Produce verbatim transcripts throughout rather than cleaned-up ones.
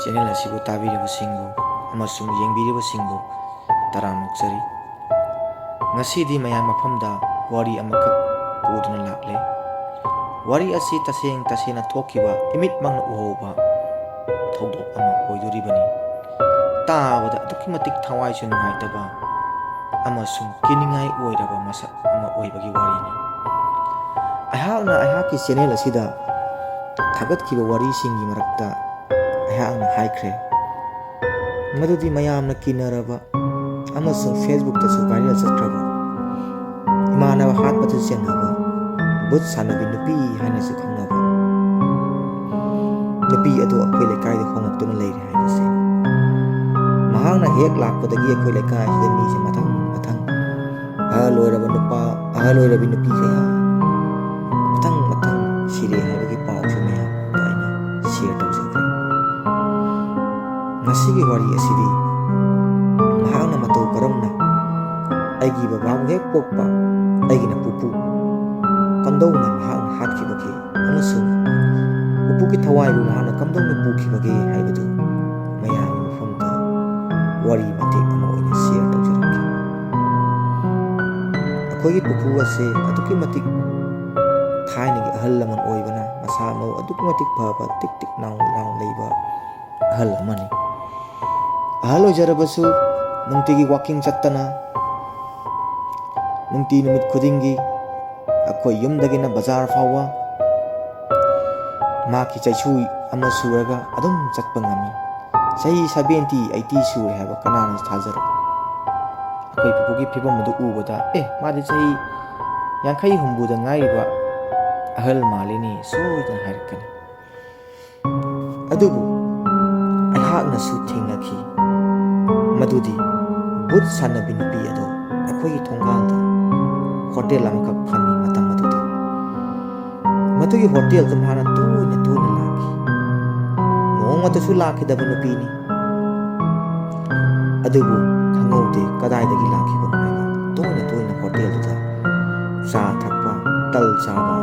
Channel ꯑꯁꯤꯕꯨ ꯇꯥꯕꯤꯔꯤꯕꯁꯤꯡꯕꯨ ꯑꯃꯁꯨꯡ ꯌꯦꯡꯕꯤꯔꯤꯕꯁꯤꯡꯕꯨ ꯇꯔꯥꯝꯅ ꯑꯣꯛꯆꯔꯤ꯫ ꯉꯁꯤꯗꯤ ꯃꯌꯥꯝ ꯃꯐꯝꯗ ꯋꯥꯔꯤ ꯑꯃꯈꯛ ꯄꯨꯗꯨꯅ ꯂꯥꯛꯂꯦ꯫ ꯋꯥꯔꯤ ꯑꯁꯤ ꯇꯁꯦꯡ ꯇꯁꯦꯡꯅ ꯊꯣꯛꯈꯤꯕ, ꯏꯃꯤꯠꯃꯛꯅ ꯎꯍꯧꯕ ꯊꯧꯗꯣꯛ ꯑꯃ ꯑꯣꯏꯗꯣꯔꯤꯕꯅꯤ꯫ ꯇꯥꯕꯗ ꯑꯗꯨꯛꯀꯤ ꯃꯇꯤꯛ ꯊꯋꯥꯏꯁꯨ ꯅꯨꯡꯉꯥꯏꯇꯕ ꯑꯃꯁꯨꯡ ꯀꯤꯅꯤꯡꯉꯥꯏ ꯑꯣꯏꯔꯕ ꯃꯁꯛ ꯑꯃ ꯑꯣꯏꯕꯒꯤ ꯋꯥꯔꯤꯅꯤ꯫ ꯑꯩꯍꯥꯛꯅ ꯑꯩꯍꯥꯛꯀꯤ ꯆꯦꯅꯦꯜ ꯑꯁꯤꯗ ꯊꯥꯒꯠꯈꯤꯕ ꯋꯥꯔꯤꯁꯤꯡꯒꯤ ꯃꯔꯛꯇ ꯑꯩꯍꯥꯛꯅ ꯍꯥꯏꯈ꯭ꯔꯦ ꯃꯗꯨꯗꯤ ꯃꯌꯥꯝꯅ ꯀꯤꯅꯔꯕ ꯑꯃꯁꯨꯡ Facebook ꯇꯁꯨ viral ꯆꯠꯈ꯭ꯔꯕ ꯏꯃꯥꯟꯅꯕ ꯍꯥꯠꯄꯗ ꯆꯦꯟꯅꯕ ꯚꯨꯠ ꯁꯥꯟꯅꯕꯤ ꯅꯨꯄꯤ ꯍꯥꯏꯅꯁꯨ ꯈꯪꯅꯕ ꯅꯨꯄꯤ ꯑꯗꯨ ꯑꯩꯈꯣꯏ ꯂꯩꯀꯥꯏꯗ ꯍꯣꯡꯂꯛꯇꯨꯅ ꯂꯩꯔꯦ ꯍꯥꯏꯕꯁꯦ꯫ ꯃꯍꯥꯛꯅ ꯍꯦꯛ ꯂꯥꯛꯄꯗꯒꯤ ꯑꯩꯈꯣꯏ ꯂꯩꯀꯥꯏꯁꯤꯗ ꯃꯤꯁꯦ ꯃꯊꯪ ꯃꯊꯪ, ꯑꯍꯜ ꯑꯣꯏꯔꯕ ꯅꯨꯄꯥ, ꯑꯍꯜ ꯑꯣꯏꯔꯕꯤ ꯅꯨꯄꯤ ꯀꯌꯥ ꯃꯊꯪ ꯃꯊꯪ ꯁꯤꯔꯦ ꯍꯥꯏꯕꯒꯤ ꯄꯥꯎꯁꯨ ꯃꯌꯥꯝꯗ ꯑꯩꯅ share ꯇꯧꯖꯈ꯭ꯔꯦ꯫ ꯉꯁꯤꯒꯤ ꯋꯥꯔꯤ ꯑꯁꯤꯗꯤ ꯃꯍꯥꯛꯅ ꯃꯇꯧ ꯀꯔꯝꯅ ꯑꯩꯒꯤ ꯕꯕꯥꯕꯨ ꯍꯦꯛ ꯄꯣꯛꯄ ꯑꯩꯒꯤꯅ ꯄꯨꯄꯨ ꯀꯝꯗꯧꯅ ꯃꯍꯥꯛꯅ ꯍꯥꯠꯈꯤꯕꯒꯦ ꯑꯃꯁꯨꯡ ꯄꯨꯄꯨꯒꯤ ꯊꯋꯥꯏꯕꯨ ꯃꯍꯥꯛꯅ ꯀꯝꯗꯧꯅ ꯄꯨꯈꯤꯕꯒꯦ ꯍꯥꯏꯕꯗꯨ ꯃꯌꯥꯝꯒꯤ ꯃꯐꯝꯗ ꯋꯥꯔꯤ ꯃꯇꯦꯛ ꯑꯃ ꯑꯣꯏꯅ share ꯇꯧꯖꯔꯛꯀꯦ꯫ ꯑꯩꯈꯣꯏꯒꯤ ꯄꯨꯄꯨ ꯑꯁꯦ ꯑꯗꯨꯛꯀꯤ ꯃꯇꯤꯛ ꯊꯥꯏꯅꯒꯤ ꯑꯍꯜ ꯂꯃꯟ ꯑꯣꯏꯕꯅ ꯃꯁꯥ ꯃꯎ ꯑꯗꯨꯛꯀꯤ ꯃꯇꯤꯛ ꯐꯕ, ꯇꯤꯛ ꯇꯤꯛ ꯅꯥꯎ ꯅꯥꯎ ꯂꯩꯕ ꯑꯍꯜ ꯑꯃꯅꯤ꯫ ꯑꯍꯜ ꯑꯣꯏꯖꯔꯕꯁꯨ ꯅꯨꯡꯇꯤꯒꯤ walking ꯆꯠꯇꯅ, ꯅꯨꯡꯇꯤ ꯅꯨꯃꯤꯠ ꯈꯨꯗꯤꯡꯒꯤ ꯑꯩꯈꯣꯏ ꯌꯨꯝꯗꯒꯤꯅ ꯕꯖꯥꯔ ꯐꯥꯎꯕ ꯃꯍꯥꯛꯀꯤ ꯆꯩꯁꯨ ꯑꯃ ꯁꯨꯔꯒ ꯑꯗꯨꯝ ꯆꯠꯄ ꯉꯝꯃꯤ꯫ ꯆꯍꯤ seventy, eighty ꯁꯨꯔꯦ ꯍꯥꯏꯕ ꯀꯅꯥꯅꯁꯨ ꯊꯥꯖꯔꯣꯏ꯫ ꯑꯩꯈꯣꯏ ꯄꯨꯄꯨꯒꯤ ꯐꯤꯕꯝ ꯑꯗꯨ ꯎꯕꯗ, "ꯑꯦ, ꯃꯥꯗꯤ ꯆꯍꯤ ꯌꯥꯡꯈꯩ ꯍꯨꯝꯐꯨꯗ ꯉꯥꯏꯔꯤꯕ ꯑꯍꯜ ꯃꯥꯜꯂꯤꯅꯦ" ꯁꯣꯏꯗꯅ ꯍꯥꯏꯔꯛꯀꯅꯤ꯫ ꯑꯗꯨꯕꯨ ꯑꯩꯍꯥꯛꯅꯁꯨ ꯊꯦꯡꯅꯈꯤ ꯃꯗꯨꯗꯤ ꯚꯨꯠ ꯁꯥꯟꯅꯕꯤ ꯅꯨꯄꯤ ꯑꯗꯣ ꯑꯩꯈꯣꯏꯒꯤ ꯊꯣꯡꯒꯥꯜꯗ ꯍꯣꯇꯦꯜ ꯑꯃꯈꯛ ꯐꯝꯃꯤ ꯃꯇꯝ ꯑꯗꯨꯗ꯫ ꯃꯗꯨꯒꯤ ꯍꯣꯇꯦꯜꯗ ꯃꯍꯥꯛꯅ ꯇꯣꯏꯅ ꯇꯣꯏꯅ ꯂꯥꯛꯈꯤ꯫ ꯅꯣꯡꯃꯇꯁꯨ ꯂꯥꯛꯈꯤꯗꯕ ꯅꯨꯄꯤꯅꯤ꯫ ꯑꯗꯨꯕꯨ ꯈꯪꯍꯧꯗꯦ ꯀꯗꯥꯏꯗꯒꯤ ꯂꯥꯛꯈꯤꯕꯅꯣ ꯍꯥꯏꯕ꯫ ꯇꯣꯏꯅ ꯇꯣꯏꯅ ꯍꯣꯇꯦꯜꯗꯨꯗ ꯆꯥ ꯊꯛꯄ, ꯇꯜ ꯆꯥꯕ,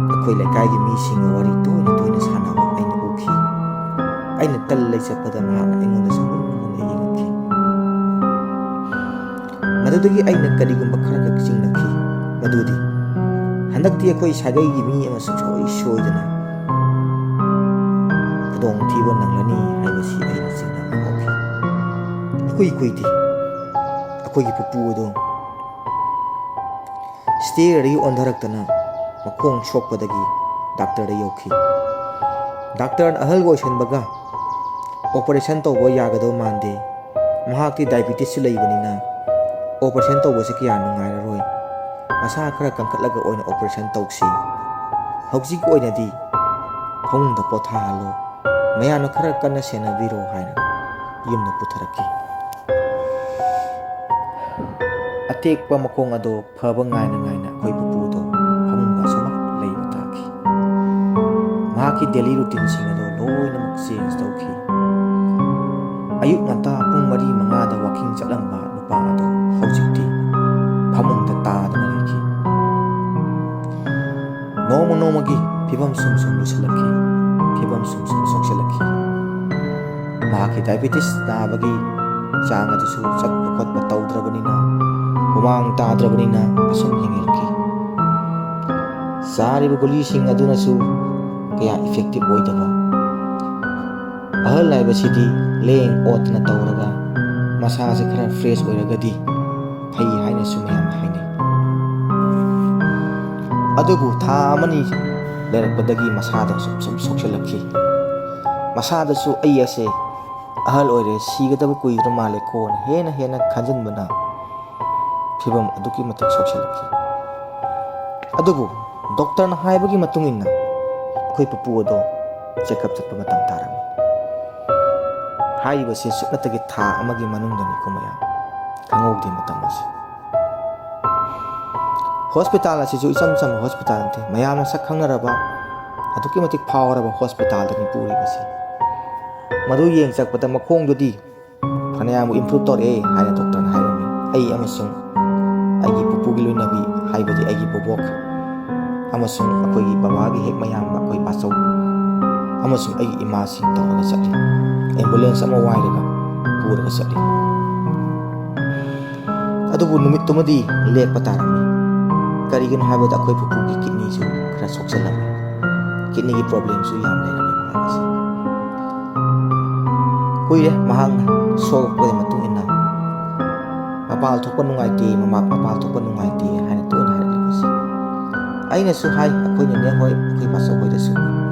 ꯑꯩꯈꯣꯏ ꯂꯩꯀꯥꯏꯒꯤ ꯃꯤꯁꯤꯡꯒ ꯋꯥꯔꯤ ꯇꯣꯏꯅ ꯇꯣꯏꯅ ꯁꯥꯟꯅꯕ ꯑꯩꯅ ꯎꯈꯤ꯫ ꯑꯩꯅ ꯇꯜ ꯂꯩ ꯆꯠꯄꯗ ꯃꯍꯥꯛꯅ ꯑꯩꯉꯣꯟꯗ ꯁꯨꯝ ꯃꯨꯟꯅ ꯌꯦꯡꯉꯛꯈꯤ꯫ ꯃꯗꯨꯗꯒꯤ ꯑꯩꯅ ꯀꯔꯤꯒꯨꯝꯕ ꯈꯔꯈꯛ ꯆꯤꯡꯅꯈꯤ, ꯃꯗꯨꯗꯤ ꯍꯟꯗꯛꯇꯤ ꯑꯩꯈꯣꯏ ꯁꯥꯒꯩꯒꯤ ꯃꯤ ꯑꯃ ꯁꯨꯡꯁꯣꯏ ꯁꯣꯏꯗꯅ ꯈꯨꯗꯣꯡꯊꯤꯕ ꯅꯪꯂꯅꯤ ꯍꯥꯏꯕꯁꯤ ꯑꯩꯅ ꯆꯤꯡꯅꯕ ꯍꯧꯈꯤ꯫ ꯏꯀꯨꯏ ꯀꯨꯏꯗꯦ, ꯑꯩꯈꯣꯏꯒꯤ ꯄꯨꯄꯨ ꯑꯗꯨ ꯁ꯭ꯇꯦꯌꯔꯗꯒꯤ ꯑꯣꯟꯊꯔꯛꯇꯅ ꯃꯈꯣꯡ ꯁꯣꯛꯄꯗꯒꯤ ꯗꯥꯛꯇꯔꯗ ꯌꯧꯈꯤ꯫ ꯗꯥꯛꯇꯔꯅ ꯑꯍꯜ ꯑꯣꯏꯁꯟꯕꯒ ꯑꯣꯄꯔꯦꯁꯟ ꯇꯧꯕ ꯌꯥꯒꯗꯧ ꯃꯥꯟꯗꯦ꯫ ꯃꯍꯥꯛꯇꯤ ꯗꯥꯏꯕꯤꯇꯤꯁꯁꯨ ꯂꯩꯕꯅꯤꯅ ꯑꯣꯄꯔꯦꯁꯟ ꯇꯧꯕꯁꯦ ꯀꯌꯥ ꯅꯨꯡꯉꯥꯏꯔꯔꯣꯏ꯫ ꯃꯁꯥ ꯈꯔ ꯀꯟꯈꯠꯂꯒ ꯑꯣꯏꯅ ꯑꯣꯄꯔꯦꯁꯟ ꯇꯧꯁꯤ꯫ ꯍꯧꯖꯤꯛ ꯑꯣꯏꯅꯗꯤ ꯐꯃꯨꯡꯗ ꯄꯣꯊꯥꯍꯜꯂꯣ꯫ ꯃꯌꯥꯝꯅ ꯈꯔ ꯀꯟꯅ ꯁꯦꯟꯅꯕꯤꯔꯣ ꯍꯥꯏꯅ ꯌꯨꯝꯗ ꯄꯨꯊꯔꯛꯈꯤ꯫ ꯑꯇꯦꯛꯄ ꯃꯈꯣꯡ ꯑꯗꯣ ꯐꯕ ꯉꯥꯏꯅ ꯉꯥꯏꯅ ꯑꯩꯈꯣꯏ ꯄꯨꯄꯨꯗꯣ ꯐꯃꯨꯡꯗ ꯑꯁꯨꯃꯛ ꯂꯩꯕ ꯇꯥꯈꯤ꯫ ꯃꯍꯥꯛꯀꯤ ꯗꯦꯂꯤ ꯔꯨꯇꯤꯟꯁꯤꯡ ꯑꯗꯣ ꯂꯣꯏꯅꯃꯛ ꯆꯦꯟꯖ ꯇꯧꯈꯤ꯫ ꯑꯌꯨꯛ ꯉꯟꯇꯥ ꯄꯨꯡ ꯃꯔꯤ ꯃꯉꯥꯗ ꯋꯥꯀꯤꯡ ꯆꯠꯂꯝꯕ ꯅꯨꯄꯥ ꯑꯗꯣ ꯍꯧꯖꯤꯛꯇꯤ ꯐꯃꯨꯡꯗ ꯇꯥꯗꯨꯅ ꯂꯩꯈꯤ꯫ ꯅꯣꯡꯃ ꯅꯣꯡꯃꯒꯤ ꯐꯤꯕꯝ ꯁꯨꯝ ꯁꯨꯝ ꯂꯨꯁꯜꯂꯛꯈꯤ, ꯐꯤꯕꯝ ꯁꯨꯝ ꯁꯨꯝ ꯁꯣꯛꯆꯜꯂꯛꯈꯤ꯫ ꯃꯍꯥꯛꯀꯤ ꯗꯥꯏꯕꯤꯇꯤꯁ ꯅꯥꯕꯒꯤ ꯆꯥꯡ ꯑꯗꯨꯁꯨ ꯆꯠꯄ ꯈꯣꯠꯄ ꯇꯧꯗ꯭ꯔꯕꯅꯤꯅ, ꯍꯨꯃꯥꯡ ꯇꯥꯗ꯭ꯔꯕꯅꯤꯅ ꯑꯁꯨꯝ ꯍꯦꯟꯒꯠꯂꯛꯈꯤ꯫ ꯆꯥꯔꯤꯕ ꯒꯨꯂꯤꯁꯤꯡ ꯑꯗꯨꯅꯁꯨ ꯀꯌꯥ ꯏꯐꯦꯛꯇꯤꯚ ꯑꯣꯏꯗꯕ꯫ ꯑꯍꯜ ꯍꯥꯏꯕꯁꯤꯗꯤ ꯂꯦꯡ ꯑꯣꯠꯇꯅ ꯇꯧꯔꯒ ꯃꯁꯥꯁꯦ ꯈꯔ ꯐ꯭ꯔꯦꯁ ꯑꯣꯏꯔꯒꯗꯤ ꯐꯩ ꯍꯥꯏꯅꯁꯨ ꯃꯌꯥꯝꯅ ꯍꯥꯏꯅꯩ꯫ ꯑꯗꯨꯕꯨ ꯊꯥ ꯑꯃꯅꯤ ꯂꯩꯔꯛꯄꯗꯒꯤ ꯃꯁꯥꯗꯣ ꯁꯨꯝ ꯁꯨꯝ ꯁꯣꯛꯆꯜꯂꯛꯈꯤ꯫ ꯃꯁꯥꯗꯁꯨ ꯑꯩ ꯑꯁꯦ ꯑꯍꯜ ꯑꯣꯏꯔꯦ, ꯁꯤꯒꯗꯕ ꯀꯨꯏꯗ꯭ꯔ ꯃꯥꯜꯂꯦꯀꯣꯅ ꯍꯦꯟꯅ ꯍꯦꯟꯅ ꯈꯟꯖꯤꯟꯕꯅ ꯐꯤꯕꯝ ꯑꯗꯨꯛꯀꯤ ꯃꯇꯤꯛ ꯁꯣꯛꯆꯜꯂꯛꯈꯤ꯫ ꯑꯗꯨꯕꯨ ꯗꯣꯛꯇꯔꯅ ꯍꯥꯏꯕꯒꯤ ꯃꯇꯨꯡ ꯏꯟꯅ ꯑꯩꯈꯣꯏ ꯄꯨꯄꯨ ꯑꯗꯣ ꯆꯦꯛꯑꯞ ꯆꯠꯄ ꯃꯇꯝ ꯇꯥꯔꯝꯃꯤ꯫ ꯍꯥꯏꯔꯤꯕꯁꯦ ꯁꯨꯞꯅꯇꯒꯤ ꯊꯥ ꯑꯃꯒꯤ ꯃꯅꯨꯡꯗꯅꯤꯀꯣ ꯃꯌꯥꯝ, ꯈꯪꯍꯧꯗꯦ ꯃꯇꯝ ꯑꯁꯤ꯫ ꯍꯣꯁꯄꯤꯇꯥꯜ ꯑꯁꯤꯁꯨ ꯏꯆꯝ ꯆꯝꯕ ꯍꯣꯁꯄꯤꯇꯥꯜ ꯅꯠꯇꯦ, ꯃꯌꯥꯝꯅ ꯁꯛ ꯈꯪꯅꯔꯕ, ꯑꯗꯨꯛꯀꯤ ꯃꯇꯤꯛ ꯐꯥꯎꯔꯕ ꯍꯣꯁꯄꯤꯇꯥꯜꯗꯅꯤ ꯄꯨꯔꯤꯕꯁꯤ꯫ ꯃꯗꯨ ꯌꯦꯡ ꯆꯠꯄꯗ ꯃꯈꯣꯡꯗꯨꯗꯤ ꯐꯅꯌꯥꯝꯕꯨ ꯏꯝꯄ꯭ꯔꯨꯞ ꯇꯧꯔꯛꯑꯦ ꯍꯥꯏꯅ ꯗꯣꯛꯇꯔꯅ ꯍꯥꯏꯔꯝꯃꯤ꯫ ꯑꯩ ꯑꯃꯁꯨꯡ ꯑꯩꯒꯤ ꯄꯨꯄꯨꯒꯤ ꯂꯣꯏꯅꯕꯤ, ꯍꯥꯏꯕꯗꯤ ꯑꯩꯒꯤ ꯕꯣꯕꯣꯛ ꯑꯃꯁꯨꯡ ꯑꯩꯈꯣꯏꯒꯤ ꯕꯕꯥꯒꯤ ꯍꯦꯛ ꯃꯌꯥꯝꯕ ꯑꯩꯈꯣꯏ ꯕꯥꯆꯧ ꯑꯃꯁꯨꯡ ꯑꯩꯒꯤ ꯏꯃꯥꯁꯤꯡ ꯇꯧꯔꯒ ꯆꯠꯂꯤ꯫ ꯑꯦꯝꯕꯨꯂꯦꯟꯁ ꯑꯃ ꯋꯥꯏꯔꯒ ꯄꯨꯔꯒ ꯆꯠꯂꯤ꯫ ꯑꯗꯨꯕꯨ ꯅꯨꯃꯤꯠꯇꯨꯃꯗꯤ ꯂꯦꯞꯄ ꯇꯥꯔꯝꯃꯤ꯫ ꯀꯔꯤꯒꯤꯅꯣ ꯍꯥꯏꯕꯗ ꯑꯩꯈꯣꯏ ꯄꯨꯄꯨꯒꯤ ꯀꯤꯗꯅꯤꯁꯨ ꯈꯔ ꯁꯣꯛꯆꯜꯂꯝꯃꯤ꯫ ꯀꯤꯗꯅꯤꯒꯤ ꯄ꯭ꯔꯣꯕ꯭ꯂꯦꯝꯁꯨ ꯌꯥꯝ ꯂꯩꯔꯝꯃꯤ ꯃꯍꯥꯛ ꯑꯁꯤ꯫ ꯀꯨꯏꯔꯦ ꯃꯍꯥꯛꯅ ꯁꯣꯛꯂꯛꯄꯒꯤ ꯃꯇꯨꯡ ꯏꯟꯅ ꯃꯄꯥꯜ ꯊꯣꯛꯄ ꯅꯨꯡꯉꯥꯏꯇꯦ, ꯃꯃꯥ-, ꯃꯄꯥꯜ ꯊꯣꯛꯄ ꯅꯨꯡꯉꯥꯏꯇꯦ ꯍꯥꯏꯅ ꯇꯣꯏꯅ ꯍꯥꯏꯔꯛꯂꯤꯕꯁꯤ꯫ ꯑꯩꯅꯁꯨ ꯍꯥꯏ, ꯑꯩꯈꯣꯏ ꯅꯦꯅꯦ ꯍꯣꯏ, ꯑꯩꯈꯣꯏ ꯕꯥꯆꯧ ꯍꯣꯏꯗꯁꯨ,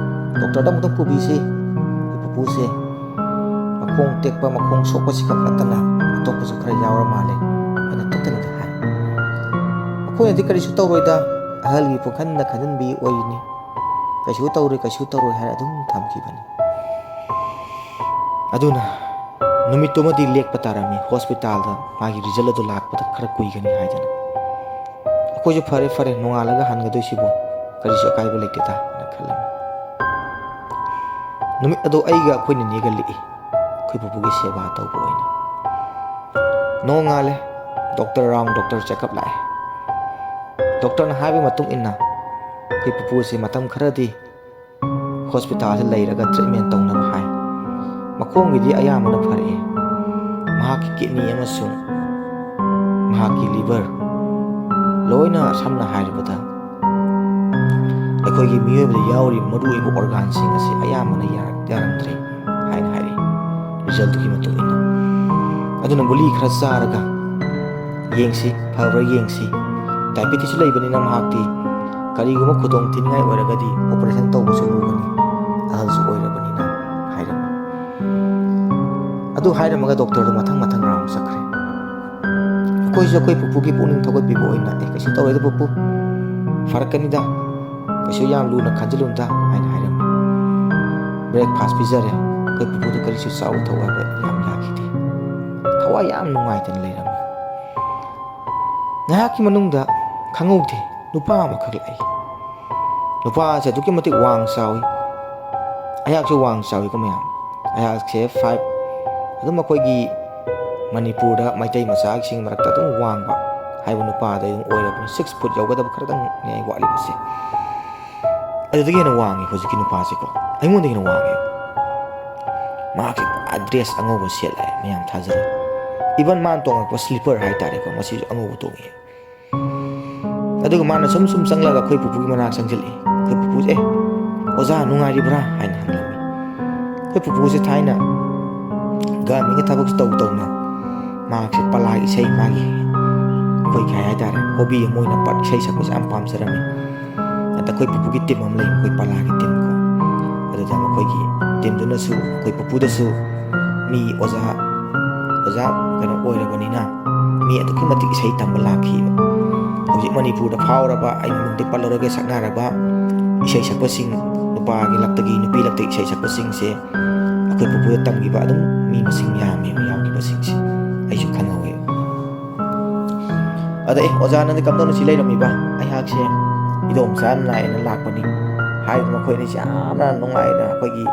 "ꯗꯣꯛꯇꯔꯗ ꯑꯃꯨꯛꯇꯪ ꯄꯨꯕꯤꯁꯤ, ꯑꯩꯈꯣꯏ ꯄꯨꯄꯨꯁꯦ ꯃꯈꯣꯡ ꯇꯦꯛꯄ, ꯃꯈꯣꯡ ꯁꯣꯛꯄꯁꯤ ꯈꯛ ꯅꯠꯇꯅ ꯑꯇꯣꯞꯄꯁꯨ ꯈꯔ ꯌꯥꯎꯔ ꯃꯥꯜꯂꯦ" ꯍꯥꯏꯅ ꯇꯠꯇꯅꯗꯤ ꯍꯥꯏ꯫ ꯃꯈꯣꯏꯅꯗꯤ "ꯀꯔꯤꯁꯨ ꯇꯧꯔꯣꯏꯗ, ꯑꯍꯜꯒꯤ ꯄꯨꯡꯈꯟꯗ ꯈꯟꯖꯤꯟꯕꯤ ꯑꯣꯏꯔꯤꯅꯤ, ꯀꯩꯁꯨ ꯇꯧꯔꯣꯏ, ꯀꯩꯁꯨ ꯇꯧꯔꯣꯏ" ꯍꯥꯏꯔ ꯑꯗꯨꯝ ꯊꯝꯈꯤꯕꯅꯤ꯫ ꯑꯗꯨꯅ ꯅꯨꯃꯤꯠꯇꯨꯃꯗꯤ ꯂꯦꯛꯄ ꯇꯥꯔꯝꯃꯤ꯫ ꯍꯣꯁꯄꯤꯇꯥꯜꯗ ꯃꯥꯒꯤ ꯔꯤꯖꯜ ꯑꯗꯨ ꯂꯥꯛꯄꯗ ꯈꯔ ꯀꯨꯏꯒꯅꯤ ꯍꯥꯏꯗꯅ꯫ ꯑꯩꯈꯣꯏꯁꯨ "ꯐꯔꯦ, ꯐꯔꯦ, ꯅꯣꯡꯉꯥꯜꯂꯒ ꯍꯟꯒꯗꯣꯏꯁꯤꯕꯨ ꯀꯔꯤꯁꯨ ꯑꯀꯥꯏꯕ ꯂꯩꯇꯦꯗ" ꯍꯥꯏꯅ ꯈꯜꯂꯝꯃꯤ꯫ ꯅꯨꯃꯤꯠ ꯑꯗꯨ ꯑꯩꯒ ꯑꯩꯈꯣꯏ ꯅꯦꯅꯦꯒ ꯂꯦꯛꯏ, ꯑꯩꯈꯣꯏ ꯄꯨꯄꯨꯒꯤ ꯁꯦꯕꯥ ꯇꯧꯕ ꯑꯣꯏꯅ꯫ ꯅꯣꯡꯉꯥꯜꯂꯦ, ꯗꯣꯛꯇꯔ ꯔꯥꯎꯟ, ꯗꯣꯛꯇꯔ ꯆꯦꯛꯑꯞ ꯂꯥꯛꯑꯦ꯫ ꯗꯣꯛꯇꯔꯅ ꯍꯥꯏꯕꯒꯤ ꯃꯇꯨꯡ ꯏꯟꯅ ꯑꯩꯈꯣꯏ ꯄꯨꯄꯨ ꯑꯁꯤ ꯃꯇꯝ ꯈꯔꯗꯤ ꯍꯣꯁꯄꯤꯇꯥꯜꯗ ꯂꯩꯔꯒ ꯇ꯭ꯔꯤꯠꯃꯦꯟ ꯇꯧꯅꯕ ꯍꯥꯏ꯫ ꯃꯈꯣꯡꯒꯤꯗꯤ ꯑꯌꯥꯝꯕꯅ ꯐꯔꯛꯑꯦ꯫ ꯃꯍꯥꯛꯀꯤ ꯀꯤꯗꯅꯤ ꯑꯃꯁꯨꯡ ꯃꯍꯥꯛꯀꯤ ꯂꯤꯚꯔ, ꯂꯣꯏꯅ ꯁꯝꯅ ꯍꯥꯏꯔꯕꯗ ꯑꯩꯈꯣꯏꯒꯤ ꯃꯤꯑꯣꯏꯕꯗ ꯌꯥꯎꯔꯤꯕ ꯃꯔꯨꯑꯣꯏꯕ ꯑꯣꯔꯒꯥꯟꯁꯤꯡ ꯑꯁꯤ ꯑꯌꯥꯝꯕꯅ ꯌꯥꯔꯛ-, ꯌꯥꯔꯝꯗ꯭ꯔꯦ ꯍꯥꯏꯅ ꯍꯥꯏꯔꯛꯏ, ꯔꯤꯖꯜꯇꯨꯒꯤ ꯃꯇꯨꯡ ꯏꯟꯅ꯫ ꯑꯗꯨꯅ ꯒꯨꯂꯤ ꯈꯔ ꯆꯥꯔꯒ ꯌꯦꯡꯁꯤ, ꯐꯕ꯭ꯔꯥ ꯌꯦꯡꯁꯤ꯫ ꯗꯥꯏꯕꯦꯇꯤꯁꯁꯨ ꯂꯩꯕꯅꯤꯅ ꯃꯍꯥꯛꯇꯤ ꯀꯔꯤꯒꯨꯝꯕ ꯈꯨꯗꯣꯡ ꯊꯤꯅꯤꯡꯉꯥꯏ ꯑꯣꯏꯔꯒꯗꯤ ꯑꯣꯄꯔꯦꯁꯟ ꯇꯧꯕꯁꯨ ꯂꯨꯒꯅꯤ, ꯑꯍꯜꯁꯨ ꯑꯣꯏꯔꯕꯅꯤꯅ ꯍꯥꯏꯔꯝꯃꯤ꯫ ꯑꯗꯨ ꯍꯥꯏꯔꯝꯃꯒ ꯗꯣꯛꯇꯔꯗꯨ ꯃꯊꯪ ꯃꯊꯪ ꯔꯥꯎꯟ ꯆꯠꯈ꯭ꯔꯦ꯫ ꯑꯩꯈꯣꯏꯁꯨ ꯑꯩꯈꯣꯏ ꯄꯨꯄꯨꯒꯤ ꯄꯨꯛꯅꯤꯡ ꯊꯧꯒꯠꯄꯤꯕ ꯑꯣꯏꯅ, "ꯑꯦ, ꯀꯩꯁꯨ ꯇꯧꯔꯣꯏꯗ ꯄꯨꯄꯨ, ꯐꯔꯛꯀꯅꯤꯗ, ꯀꯩꯁꯨ ꯌꯥꯝ ꯂꯨꯅ ꯈꯟꯖꯤꯜꯂꯨꯅꯨꯗ" ꯍꯥꯏꯅ ꯍꯥꯏꯔꯝꯃꯤ꯫ ꯕ꯭ꯔꯦꯛꯐꯥꯁ ꯄꯤꯖꯔꯦ꯫ ꯑꯩꯈꯣꯏ ꯄꯨꯄꯨꯗꯨ ꯀꯔꯤꯁꯨ ꯆꯥꯎ ꯊꯛꯎ ꯍꯥꯏꯕ ꯌꯥꯝ ꯌꯥꯈꯤꯗꯦ꯫ ꯊꯋꯥꯏ ꯌꯥꯝ ꯅꯨꯡꯉꯥꯏꯇꯅ ꯂꯩꯔꯝꯃꯤ꯫ ꯉꯥꯏꯍꯥꯛꯀꯤ ꯃꯅꯨꯡꯗ ꯈꯪꯍꯧꯗꯦ, ꯅꯨꯄꯥ ꯑꯃꯈꯛ ꯂꯥꯛꯏ꯫ ꯅꯨꯄꯥ ꯑꯁꯦ ꯑꯗꯨꯛꯀꯤ ꯃꯇꯤꯛ ꯋꯥꯡ ꯆꯥꯎꯏ꯫ ꯑꯩꯍꯥꯛꯁꯨ ꯋꯥꯡ ꯆꯥꯎꯏꯀꯣ ꯃꯌꯥꯝ꯫ ꯑꯩꯍꯥꯛꯁꯦ ꯐꯥꯏꯚ, ꯑꯗꯨꯝ ꯑꯩꯈꯣꯏꯒꯤ ꯃꯅꯤꯄꯨꯔꯗ ꯃꯩꯇꯩ ꯃꯆꯥꯁꯤꯡ ꯃꯔꯛꯇ ꯑꯗꯨꯝ ꯋꯥꯡꯕ ꯍꯥꯏꯕ ꯅꯨꯄꯥꯗ ꯑꯗꯨꯝ ꯑꯣꯏꯔꯕꯅꯤ꯫ ꯁꯤꯛꯁ ꯐꯨꯠ ꯌꯧꯒꯗꯕ ꯈꯔꯗꯪꯅꯦ ꯑꯩ ꯋꯥꯠꯂꯤꯕꯁꯦ꯫ ꯑꯗꯨꯗꯒꯤ ꯍꯦꯟꯅ ꯋꯥꯡꯉꯤ ꯍꯧꯖꯤꯛꯀꯤ ꯅꯨꯄꯥꯁꯤꯀꯣ, ꯑꯩꯉꯣꯟꯗꯒꯤ ꯍꯦꯟꯅ ꯋꯥꯡꯉꯦ꯫ ꯃꯍꯥꯛꯁꯦ ꯄꯨꯔꯥ ꯗ꯭ꯔꯦꯁ ꯑꯉꯧꯕ ꯁꯦꯠꯂꯦ, ꯃꯌꯥꯝ ꯊꯥꯖꯔꯣꯏ꯫ ꯏꯚꯟ ꯃꯥꯅ ꯇꯣꯡꯉꯛꯄ ꯁ꯭ꯂꯤꯄꯔ ꯍꯥꯏꯇꯥꯔꯦꯀꯣ, ꯃꯁꯤꯁꯨ ꯑꯉꯧꯕ ꯇꯣꯡꯉꯛꯑꯦ꯫ ꯑꯗꯨꯒ ꯃꯥꯅ ꯁꯨꯝ ꯁꯨꯝ ꯆꯪꯂꯒ ꯑꯩꯈꯣꯏ ꯄꯨꯄꯨꯒꯤ ꯃꯅꯥꯛ ꯆꯪꯁꯤꯜꯂꯛꯑꯦ꯫ ꯑꯩꯈꯣꯏ ꯄꯨꯄꯨꯁꯦ, "ꯑꯦ, ꯑꯣꯖꯥ ꯅꯨꯡꯉꯥꯏꯔꯤꯕ꯭ꯔꯥ?" ꯍꯥꯏꯅ ꯍꯪꯂꯝꯃꯤ꯫ ꯑꯩꯈꯣꯏ ꯄꯨꯄꯨꯁꯦ ꯊꯥꯏꯅ ꯒꯚꯔꯟꯃꯦꯟꯒꯤ ꯊꯕꯛꯁꯨ ꯇꯧ ꯇꯧꯅ ꯃꯍꯥꯛꯁꯦ ꯄꯂꯥ ꯏꯁꯩ, ꯃꯥꯒꯤ ꯑꯩꯈꯣꯏ ꯀꯩ ꯍꯥꯏꯇꯥꯔꯦ, ꯍꯣꯕꯤ ꯑꯃ ꯑꯣꯏꯅ ꯄꯠ ꯏꯁꯩ ꯁꯛꯄꯁꯦ ꯌꯥꯝ ꯄꯥꯝꯖꯔꯝꯃꯤ꯫ ꯑꯗ ꯑꯩꯈꯣꯏ ꯄꯨꯄꯨꯒꯤ ꯇꯤꯝ ꯑꯃ ꯂꯩ, ꯑꯩꯈꯣꯏ ꯄꯂꯥꯒꯤ ꯇꯤꯝ ꯀꯣ꯫ ꯑꯗꯨꯗ ꯃꯈꯣꯏꯒꯤ ꯇꯤꯝꯗꯨꯅꯁꯨ ꯑꯩꯈꯣꯏ ꯄꯨꯄꯨꯗꯁꯨ ꯃꯤ ꯑꯣꯖꯥ, ꯑꯣꯖꯥ ꯀꯩꯅꯣ ꯑꯣꯏꯔꯕꯅꯤꯅ ꯃꯤ ꯑꯗꯨꯛꯀꯤ ꯃꯇꯤꯛ ꯏꯁꯩ ꯇꯝꯕ ꯂꯥꯛꯈꯤꯕ꯫ ꯍꯧꯖꯤꯛ ꯃꯅꯤꯄꯨꯔꯗ ꯐꯥꯎꯔꯕ, ꯑꯩ ꯃꯃꯤꯡꯗꯤ ꯄꯜꯂꯔꯣꯏꯒꯦ, ꯁꯛꯅꯔꯕ ꯏꯁꯩ ꯁꯛꯄꯁꯤꯡ, ꯅꯨꯄꯥꯒꯤ ꯂꯛꯇꯒꯤ, ꯅꯨꯄꯤ ꯂꯛꯇꯒꯤ ꯏꯁꯩ ꯁꯛꯄꯁꯤꯡꯁꯦ ꯑꯩꯈꯣꯏ ꯄꯨꯄꯨꯗ ꯇꯝꯈꯤꯕ ꯑꯗꯨꯝ ꯃꯤ ꯃꯁꯤꯡ ꯌꯥꯝꯃꯦꯕ ꯌꯥꯎꯈꯤꯕꯁꯤꯡꯁꯦ꯫ ꯑꯩꯁꯨ ꯈꯪꯍꯧꯋꯦ꯫ ꯑꯗ, "ꯑꯦ, ꯑꯣꯖꯥ, ꯅꯪꯗꯤ ꯀꯝꯗꯧꯅ ꯁꯤ ꯂꯩꯔꯝꯃꯤꯕ?" "ꯑꯩꯍꯥꯛꯁꯦ ꯏꯗꯣꯝꯆꯥ ꯅꯥꯏꯅ ꯂꯥꯛꯄꯅꯤ" ꯍꯥꯏꯕ꯫ ꯃꯈꯣꯏ ꯑꯅꯤꯁꯦ ꯌꯥꯝꯅ ꯅꯨꯡꯉꯥꯏꯅ, ꯑꯩꯈꯣꯏꯒꯤ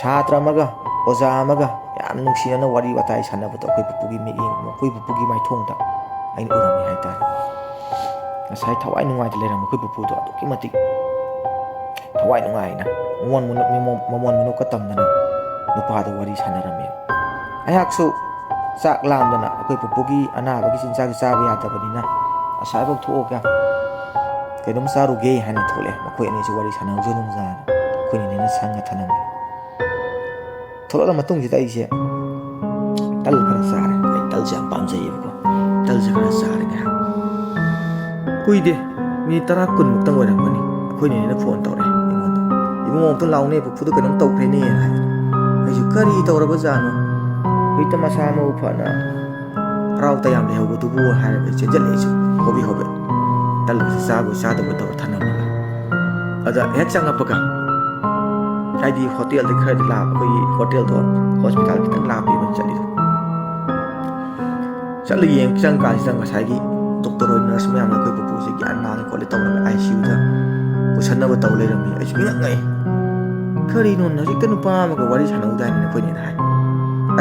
ꯁꯥꯇ꯭ꯔ ꯑꯃꯒ ꯑꯣꯖꯥ ꯑꯃꯒ ꯌꯥꯝ ꯅꯨꯡꯁꯤꯅꯅ ꯋꯥꯔꯤ ꯋꯥꯇꯥꯏ ꯁꯥꯟꯅꯕꯗꯣ ꯑꯩꯈꯣꯏ ꯄꯨꯄꯨꯒꯤ ꯃꯤꯠꯌꯦꯡ, ꯑꯩꯈꯣꯏ ꯄꯨꯄꯨꯒꯤ ꯃꯥꯏꯊꯣꯡꯗ ꯑꯩꯅ ꯎꯔꯝꯃꯤ ꯍꯥꯏꯇꯥꯔꯦ꯫ ꯉꯁꯥꯏ ꯊꯋꯥꯏ ꯅꯨꯡꯉꯥꯏꯇ ꯂꯩꯔꯝꯕ ꯑꯩꯈꯣꯏ ꯄꯨꯄꯨꯗꯣ ꯑꯗꯨꯛꯀꯤ ꯃꯇꯤꯛ ꯊꯋꯥꯏ ꯅꯨꯡꯉꯥꯏꯅ ꯃꯃꯣꯟ ꯃꯅꯨ-, ꯃꯃꯣꯟ, ꯃꯃꯣꯟ ꯃꯤꯅꯣꯛꯀ ꯇꯝꯗꯅ ꯅꯨꯄꯥꯗꯣ ꯋꯥꯔꯤ ꯁꯥꯟꯅꯔꯝꯃꯦ꯫ ꯑꯩꯍꯥꯛꯁꯨ ꯆꯥꯛ ꯂꯥꯝꯗꯅ, ꯑꯩꯈꯣꯏ ꯄꯨꯄꯨꯒꯤ ꯑꯅꯥꯕꯒꯤ ꯆꯤꯟꯖꯥꯛꯁꯨ ꯆꯥꯕ ꯌꯥꯗꯕꯅꯤꯅ, "ꯑꯁ꯭ꯋꯥꯏꯐꯥꯎ ꯊꯣꯛꯑꯒ ꯀꯩꯅꯣꯝ ꯆꯥꯔꯨꯒꯦ" ꯍꯥꯏꯅ ꯊꯣꯛꯂꯛꯑꯦ꯫ ꯃꯈꯣꯏ ꯑꯅꯤꯁꯨ ꯋꯥꯔꯤ ꯁꯥꯟꯅꯍꯧꯁꯅꯨꯗꯅ ꯑꯩꯈꯣꯏ ꯅꯦꯅꯦꯅ ꯁꯪꯉ ꯊꯅꯝꯃꯦ꯫ ꯊꯣꯛꯂꯛꯂ ꯃꯇꯨꯡꯁꯤꯗ ꯑꯩꯁꯦ ꯇꯜ ꯈꯔ ꯆꯥꯔꯦ꯫ ꯑꯩ ꯇꯜꯁꯦ ꯌꯥꯝ ꯄꯥꯝꯖꯩꯌꯦꯕꯀꯣ꯫ ꯇꯜꯁꯦ ꯈꯔ ꯆꯥꯔꯦ ꯉꯥꯏꯍꯥꯛ꯫ ꯀꯨꯏꯗꯦ, ꯃꯤꯅꯤꯠ ꯇꯔꯥ ꯀꯨꯟꯃꯨꯛꯇꯪ ꯑꯣꯏꯔꯝꯒꯅꯤ, ꯑꯩꯈꯣꯏ ꯅꯦꯅꯦꯅ ꯐꯣꯟ ꯇꯧꯔꯛꯑꯦ ꯑꯩꯉꯣꯟꯗ꯫ "ꯏꯕꯨꯡꯉꯣ, ꯑꯝꯇ ꯂꯥꯎꯅꯦ, ꯄꯨꯄꯨꯗ ꯀꯩꯅꯣꯝ ꯇꯧꯈ꯭ꯔꯦꯅꯦ" ꯍꯥꯏ꯫ ꯑꯩꯁꯨ "ꯀꯔꯤ ꯇꯧꯔꯕꯖꯥꯠꯅꯣ? ꯍꯧꯖꯤꯛꯇ ꯃꯁꯥ ꯃꯎ ꯐꯅ ꯍꯔꯥꯎ ꯇꯌꯥꯝ ꯂꯩꯍꯧꯕꯗꯨꯕꯨ" ꯍꯥꯏꯔꯒ ꯑꯩ ꯆꯦꯟꯁꯤꯜꯂꯛꯑꯦ ꯑꯩꯁꯨ ꯍꯣꯕꯦ ꯍꯣꯕꯦ꯫ ꯇꯜꯁꯦ ꯆꯥꯕꯣꯏ ꯆꯥꯗꯕꯣꯏ ꯇꯧꯔ ꯊꯅꯝꯃꯒ꯫ ꯑꯗ ꯍꯦꯛ ꯆꯪꯉꯛꯄꯒ, ꯍꯥꯏꯗꯤ ꯍꯣꯇꯦꯜꯗꯤ ꯈꯔꯗꯤ ꯂꯥꯞꯄ, ꯑꯩꯈꯣꯏꯒꯤ ꯍꯣꯇꯦꯜꯗꯣ ꯍꯣꯁꯄꯤꯇꯥꯜ ꯈꯤꯇꯪ ꯂꯥꯞꯄꯦꯕ ꯆꯠꯂꯤꯗꯣ꯫ ꯆꯠꯂ ꯌꯦꯡ ꯆꯪꯀꯥꯟꯁꯤꯗ ꯉꯁꯥꯏꯒꯤ ꯗꯣꯛꯇꯔ ꯍꯣꯏ, ꯅꯔꯁ ꯃꯌꯥꯝꯅ ꯑꯩꯈꯣꯏ ꯄꯨꯄꯨꯁꯦ ꯒ꯭ꯌꯥꯟ ꯃꯥꯡꯉꯦ ꯈꯣꯠꯂꯦ ꯇꯧꯔꯒ ꯑꯥꯏ ꯁꯤ ꯌꯨꯗ ꯄꯨꯁꯟꯅꯕ ꯇꯧ ꯂꯩꯔꯝꯃꯤ꯫ ꯑꯩꯁꯨ ꯏꯉꯛ ꯉꯛꯑꯦ꯫ "ꯀꯔꯤꯅꯣ, ꯍꯧꯖꯤꯛꯇ ꯅꯨꯄꯥ ꯑꯃꯒ ꯋꯥꯔꯤ ꯁꯥꯟꯅꯍꯧꯗꯥꯏꯅꯦ ꯅꯈꯣꯏꯅꯦꯅ?" ꯍꯥꯏ꯫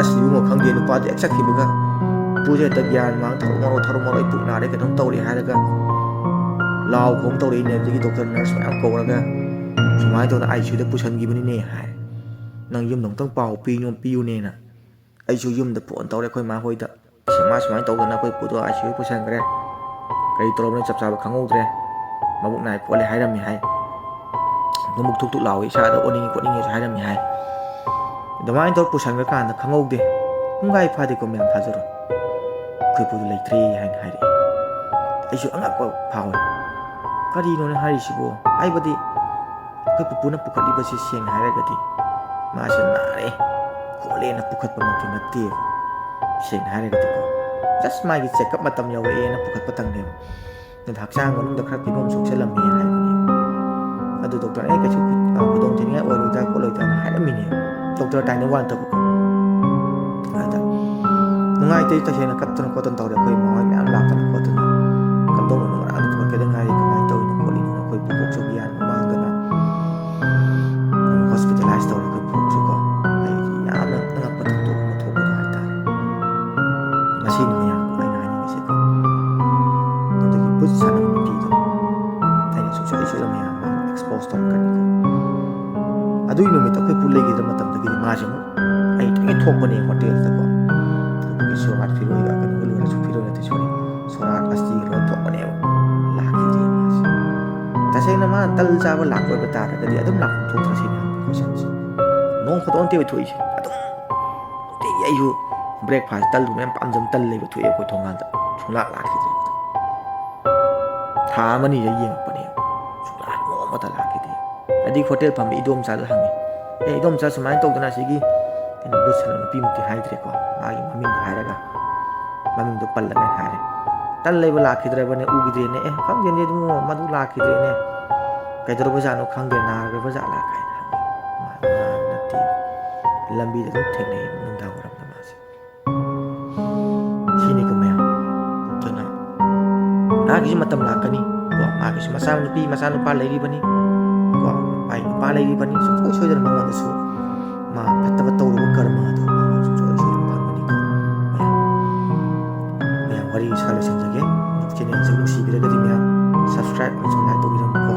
"ꯑꯁ ꯏꯕꯨꯡꯉꯣ, ꯈꯪꯗꯦ, ꯅꯨꯄꯥꯗꯣ ꯍꯦꯛ ꯆꯠꯈꯤꯕꯒ ꯄꯨꯄꯨꯁꯦ ꯍꯦꯛꯇ ꯒ꯭ꯌꯥꯟ ꯃꯥꯡ, ꯊꯧꯔꯣ ꯃꯔꯣ, ꯊꯧꯔꯣ ꯃꯔꯣ, ꯑꯩ ꯄꯨꯛ ꯅꯥꯔꯦ, ꯀꯩꯅꯣꯝ ꯇꯧꯔꯦ" ꯍꯥꯏꯔꯒ ꯂꯥꯎ ꯈꯣꯡ ꯇꯧꯔꯛꯏꯅꯦ꯫ ꯑꯗꯨꯗꯒꯤ ꯗꯣꯛꯇꯔ ꯅꯔꯁ ꯃꯌꯥꯝ ꯀꯧꯔꯒ ꯁꯨꯃꯥꯏꯅ ꯇꯧꯗꯅ ꯑꯥꯏ ꯁꯤ ꯌꯨꯗ ꯄꯨꯁꯟꯈꯤꯕꯅꯤꯅꯦ ꯍꯥꯏ꯫ ꯅꯪ ꯌꯨꯝꯗ ꯑꯃꯨꯛꯇꯪ ꯄꯥꯎ ꯄꯤꯌꯨ, ꯄꯤꯌꯨꯅꯦꯅ ꯑꯩꯁꯨ ꯌꯨꯝꯗ ꯐꯣꯟ ꯇꯧꯔꯦ ꯑꯩꯈꯣꯏ ꯃꯥ ꯍꯣꯏꯗ꯫ "ꯏꯁ, ꯃꯥ ꯁꯨꯃꯥꯏꯅ ꯇꯧꯗꯅ ꯑꯩꯈꯣꯏ ꯄꯨꯗꯣ ꯑꯥꯏ ꯁꯤ ꯌꯨ ꯄꯨꯁꯟꯈ꯭ꯔꯦ꯫ ꯀꯔꯤ ꯇꯧꯔꯕꯅꯣ ꯆꯞ ꯆꯥꯕ ꯈꯪꯍꯧꯗ꯭ꯔꯦ꯫ ꯃꯕꯨꯛ ꯅꯥꯏ ꯈꯣꯠꯂꯦ ꯍꯥꯏꯔꯝꯃꯤ" ꯍꯥꯏ꯫ "ꯃꯕꯨꯛ ꯊꯨꯛ ꯊꯨꯛ ꯂꯥꯎꯏ, ꯏꯁꯥꯗ ꯑꯣꯅꯤꯡꯉꯤ ꯈꯣꯠꯅꯤꯡꯉꯦꯁꯨ ꯍꯥꯏꯔꯝꯃꯤ" ꯍꯥꯏ꯫ ꯑꯗꯨꯃꯥꯏꯅ ꯇꯧꯔ ꯄꯨꯁꯟꯈ꯭ꯔꯀꯥꯟꯗ ꯈꯪꯍꯧꯗꯦ꯫ ꯄꯨꯡꯈꯥꯏ ꯐꯥꯗꯦꯀꯣ ꯃꯌꯥꯝ, ꯊꯥꯖꯔꯣ꯫ "ꯑꯩꯈꯣꯏ ꯄꯨꯗꯣ ꯂꯩꯇ꯭ꯔꯦ" ꯍꯥꯏꯅ ꯍꯥꯏꯔꯛꯑꯦ꯫ ꯑꯩꯁꯨ ꯑꯉꯛꯄ ꯐꯥꯎꯋꯦ꯫ "ꯀꯔꯤꯅꯣꯅꯦ ꯍꯥꯏꯔꯤꯁꯤꯕꯣ?" ꯍꯥꯏꯕꯗꯤ ꯑꯩꯈꯣꯏ ꯄꯨꯄꯨꯅ ꯄꯨꯈꯠꯂꯤꯕꯁꯤ ꯁꯦꯡꯅ ꯍꯥꯏꯔꯒꯗꯤ ꯃꯥꯁꯦ ꯅꯥꯔꯦ ꯈꯣꯠꯂꯦꯅ ꯄꯨꯈꯠꯄꯃꯛꯇꯤ ꯅꯠꯇꯦꯕ꯫ ꯁꯦꯡꯅ ꯍꯥꯏꯔꯒꯗꯤꯀꯣ, just ꯃꯥꯒꯤ checkup ꯃꯇꯝ ꯌꯧꯔꯛꯑꯦꯅ ꯄꯨꯈꯠꯄꯇꯪꯅꯦꯕ꯫ ꯑꯗ ꯍꯛꯆꯥꯡ ꯃꯅꯨꯡꯗ ꯈꯔ ꯐꯤꯕꯝ ꯁꯣꯛꯆꯜꯂꯝꯃꯦ ꯍꯥꯏꯕꯅꯦꯕ꯫ ꯑꯗꯨ ꯗꯣꯛꯇꯔ, "ꯑꯦ, ꯀꯩꯁꯨ ꯈꯨ-, ꯑ, ꯈꯨꯗꯣꯡ ꯊꯤꯅꯤꯡꯉꯥꯏ ꯑꯣꯏꯔꯣꯏꯗ ꯈꯣꯠꯂꯣꯏꯗꯅ" ꯍꯥꯏꯔꯝꯃꯤꯅꯦꯕ꯫ ꯗꯣꯛꯇꯔ ꯇꯥꯏꯅꯕ ꯋꯥ ꯅꯠꯇꯕꯀꯣ꯫ ꯑꯗ ꯅꯨꯡꯉꯥꯏꯇꯦ, ꯇꯁꯦꯡꯅ ꯀꯞꯇꯅ ꯈꯣꯠꯇꯅ ꯇꯧꯔꯦ꯫ ꯑꯩꯈꯣꯏ ꯏꯃꯥ ꯍꯣꯏ ꯃꯌꯥꯝ ꯂꯥꯛꯇꯅ ꯈꯣꯠꯇꯅ, "ꯀꯝꯗꯧꯕꯅꯣ? ꯉꯔꯥꯡꯗ ꯄꯨꯈꯠꯀꯗ ꯉꯥꯏꯔꯤ, ꯀꯃꯥꯏꯅ ꯇꯧꯔꯤꯅꯣ ꯈꯣꯠꯂꯤꯅꯣ?" ꯑꯩꯈꯣꯏ ꯄꯨꯕꯣꯛꯁꯨ ꯒ꯭ꯌꯥꯟ ꯃꯥꯡꯗꯅ hospitalize ꯇꯧꯔꯦ ꯑꯩꯈꯣꯏ ꯄꯨꯕꯣꯛꯁꯨꯀꯣ꯫ ꯑꯩꯗꯤ ꯌꯥꯝꯅ ꯑꯉꯛꯄ ꯊꯧꯗꯣꯛ ꯑꯃ ꯊꯣꯛꯄꯗꯣ ꯍꯥꯏꯇꯥꯔꯦ꯫ ꯃꯁꯤꯅꯤ ꯃꯌꯥꯝ ꯑꯩꯅ ꯍꯥꯏꯅꯤꯡꯉꯤꯁꯦꯀꯣ꯫ ꯑꯗꯨꯒꯤ ꯕꯨꯠ ꯁꯥꯟꯅꯕ ꯅꯨꯄꯤꯗꯣ ꯑꯩꯅ ꯁꯨꯡꯁꯣꯏ ꯁꯣꯏꯗꯅ ꯃꯌꯥꯝ ꯃꯥ expose ꯇꯧꯔꯛꯀꯅꯤꯀꯣ꯫ ꯑꯗꯨꯒꯤ ꯅꯨꯃꯤꯠꯇ ꯑꯩꯈꯣꯏ ꯄꯨ ꯂꯩꯈꯤꯗ꯭ꯔ ꯃꯇꯝꯗꯒꯤꯗꯤ ꯃꯥꯁꯦ ꯑꯃꯨꯛ ꯑꯩ ꯊꯦꯡꯅ ꯊꯣꯛꯄꯅꯦ ꯍꯣꯇꯦꯜꯗꯀꯣ꯫ ꯑꯩꯈꯣꯏꯒꯤ ꯁꯣꯔꯥꯠ ꯐꯤꯔꯣꯏꯒ ꯀꯩꯅꯣꯒ ꯂꯣꯏꯔꯁꯨ ꯐꯤꯔꯣꯏ ꯅꯠꯇꯦ, sorry, ꯁꯣꯔꯥꯠ ꯑꯁꯇꯤꯒ ꯂꯣꯏ ꯊꯣꯛꯄꯅꯦꯕ꯫ ꯂꯥꯛꯈꯤꯗ꯭ꯔꯦ ꯃꯥꯁꯦ꯫ ꯇꯁꯦꯡꯅ ꯃꯥ ꯇꯜ ꯆꯥꯕ ꯂꯥꯛꯄ ꯑꯣꯏꯕ ꯇꯥꯔꯒꯗꯤ ꯑꯗꯨꯝ ꯂꯥꯛꯐꯝ ꯊꯣꯛꯇ꯭ꯔꯥ ꯁꯤꯅꯤ ꯍꯪꯕꯒꯤ questionꯁꯦ꯫ ꯅꯣꯡ ꯈꯛꯇ ꯅꯠꯇꯦꯕ ꯊꯣꯛꯏꯁꯦ꯫ ꯑꯗꯨꯝ ꯅꯨꯡꯇꯤꯒꯤ ꯑꯩꯁꯨ breakfast ꯇꯜꯒꯨꯝꯕ ꯌꯥꯝ ꯄꯥꯝꯖꯕ ꯇꯜ ꯂꯩꯕ ꯊꯣꯛꯑꯦ ꯑꯩꯈꯣꯏ ꯊꯣꯡꯒꯥꯟꯗ꯫ ꯁꯨꯡꯂꯥꯛ ꯂꯥꯛꯈꯤꯗ꯭ꯔꯦ꯫ ꯊꯥ ꯑꯃꯅꯤꯗ ꯌꯦꯡꯉꯛꯄꯅꯦ꯫ ꯁꯨꯡꯂꯥꯛ ꯅꯣꯡꯃꯇ ꯂꯥꯛꯈꯤꯗꯦ꯫ ꯑꯗꯩ ꯍꯣꯇꯦꯜ ꯐꯝꯕ ꯏꯗꯣꯝꯆꯥꯗ ꯍꯪꯉꯦ, "ꯑꯦ, ꯏꯗꯣꯝꯆꯥ, ꯁꯨꯃꯥꯏꯅ ꯇꯧꯗꯅ ꯑꯁꯤꯒꯤ ꯀꯩꯅꯣ ꯕꯨꯠ ꯁꯥꯟꯅꯕ ꯅꯨꯄꯤꯃꯛꯇꯤ ꯍꯥꯏꯗ꯭ꯔꯦꯀꯣ, ꯃꯥꯒꯤ ꯃꯃꯤꯡꯗꯣ ꯍꯥꯏꯔꯒ, ꯃꯃꯤꯡꯗꯣ ꯄꯜꯂꯒ ꯍꯥꯏꯔꯦ꯫ ꯇꯜ ꯂꯩꯕ ꯂꯥꯛꯈꯤꯗ꯭ꯔꯕꯅꯦ, ꯎꯈꯤꯗ꯭ꯔꯦꯅꯦ?" "ꯑꯦ, ꯈꯪꯗꯦꯅꯦ ꯏꯕꯨꯡꯉꯣ, ꯃꯗꯨ ꯂꯥꯛꯈꯤꯗ꯭ꯔꯦꯅꯦ꯫ ꯀꯩꯗꯧꯔꯕꯖꯥꯠꯅꯣ ꯈꯪꯗꯦ, ꯅꯥꯈ꯭ꯔꯕ ꯖꯥꯠꯂꯥ?" ꯀꯥꯏꯅ ꯍꯪꯉꯦ꯫ ꯃꯥ, "ꯅꯥꯕ ꯅꯠꯇꯦ, ꯂꯝꯕꯤꯗ ꯑꯗꯨꯝ ꯊꯦꯡꯅꯩ ꯅꯨꯡꯗꯥꯡ ꯋꯥꯏꯔꯝꯗ ꯃꯥꯁꯦ"꯫ ꯁꯤꯅꯤꯀꯣ ꯃꯌꯥꯝ꯫ ꯑꯗꯨꯅ ꯃꯥꯒꯤꯁꯨ ꯃꯇꯝ ꯂꯥꯛꯀꯅꯤ ꯀꯣ, ꯃꯥꯒꯤꯁꯨ ꯃꯆꯥꯅꯨꯄꯤ ꯃꯆꯥꯅꯨꯄꯥ ꯂꯩꯔꯤꯕꯅꯤ ꯀꯣ, ꯃꯥꯒꯤ ꯅꯨꯄꯥ ꯂꯩꯔꯤꯕꯅꯤ, ꯁꯨꯡꯁꯣꯏ ꯁꯣꯏꯗꯅ ꯃꯉꯣꯟꯗꯁꯨ ꯃꯥ ꯐꯠꯇꯕ ꯇꯧꯔꯨꯕ ꯀꯔꯃ ꯑꯗꯨ ꯃꯉꯣꯟꯗ ꯁꯨꯡꯁꯣꯏ ꯁꯣꯏꯗꯅ ꯐꯪꯒꯅꯤꯀꯣ꯫ ꯃꯌꯥꯝ, ꯃꯌꯥꯝ ꯋꯥꯔꯤ ꯁ꯭ꯋꯥꯏ ꯂꯣꯏꯁꯤꯟꯖꯒꯦ꯫ Channelꯁꯦ ꯅꯨꯡꯁꯤꯕꯤꯔꯒꯗꯤ ꯃꯌꯥꯝ subscribe subscribe ꯑꯃꯁꯨ like ꯇꯧꯕꯤꯔꯝꯃꯨꯀꯣ꯫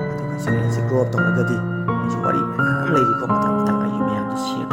ꯑꯗꯨꯒ channel ꯑꯁꯤ grow up ꯇꯧꯔꯒꯗꯤ ꯑꯩꯁꯨ ꯋꯥꯔꯤ ꯃꯌꯥꯝ ꯂꯩꯔꯤꯀꯣ, ꯃꯊꯪ ꯃꯊꯪ ꯑꯩ ꯃꯌꯥꯝꯗ share